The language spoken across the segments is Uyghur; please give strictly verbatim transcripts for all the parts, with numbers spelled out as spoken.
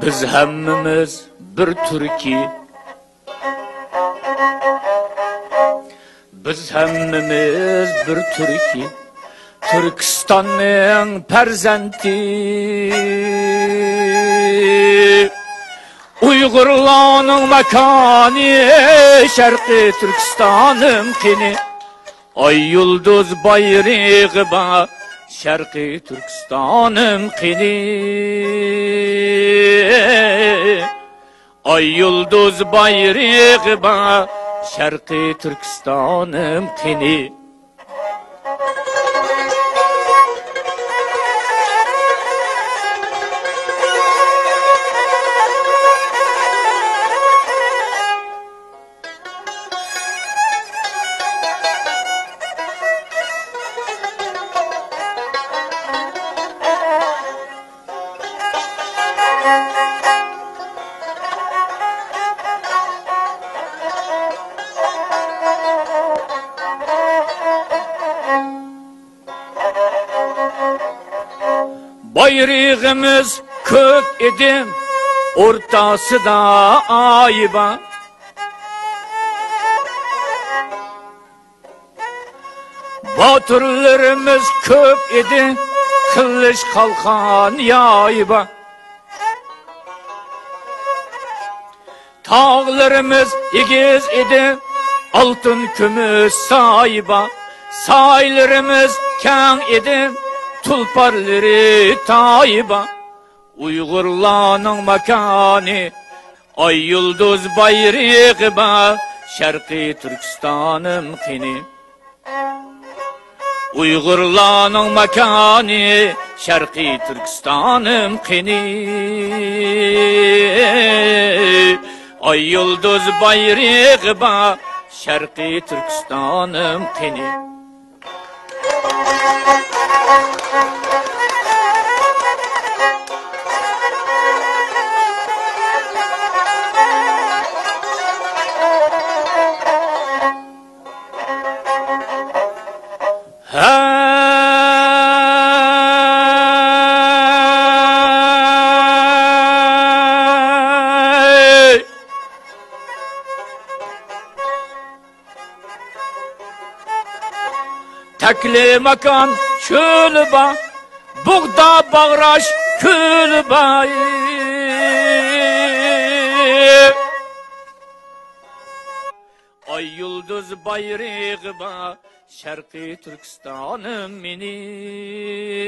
بىز ھەممىمىز بىر تۈركىي، بىز ھەممىمىز بىر تۈركىي، تۈركىستاننىڭ پەرزەنتى. ئۇيغۇرلارنىڭ ماكانى شەرقىي تۈركىستانىم قېنى. ئاي يۇلدۇز بايرىقى بار شەرقىي تۈركىستانىم قېنى. ئاي يۇلدۇز بايرىقى بار شەرقىي تۈركىستانىم قېنى. بايرىقىمىز كۆك ئىدى، ئورتاسىدا ئاي بار. باتۇرلىرىمىز كۆپ ئىدى، قىلىچ، قالقان، يايى بار. تاغلىرىمىز ئېگىز ئىدى، ئالتۇن، كۈمۈش سايى بار. سايلىرىمىز كەڭ ئىدى، تۇلپارلىرى تايى بار. ئۇيغۇرلارنىڭ ماكانى، ئاي يۇلدۇز بايرىقى بار شەرقىي تۈركىستانىم قېنى. ئۇيغۇرلارنىڭ ماكانى شەرقىي تۈركىستانىم قېنى. ئاي يۇلدۇز بايرىقى بار شەرقىي تۈركىستانىم قېنى. ھەي! تەكلىماكان شۆلى بار، بۇغدا باغراش كۆلى بار. ئاي يۇلدۇز بايرىقى بار شەرقىي تۈركىستانىم مېنىڭ.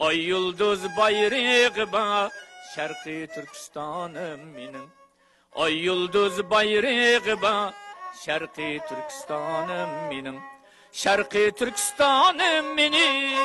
ئاي يۇلدۇز بايرىقى بار شەرقىي تۈركىستانىم مېنىڭ. ئاي يۇلدۇز بايرىقى بار شەرقىي تۈركىستانىم مېنىڭ. شەرقىي تۈركىستانىم مېنىڭ.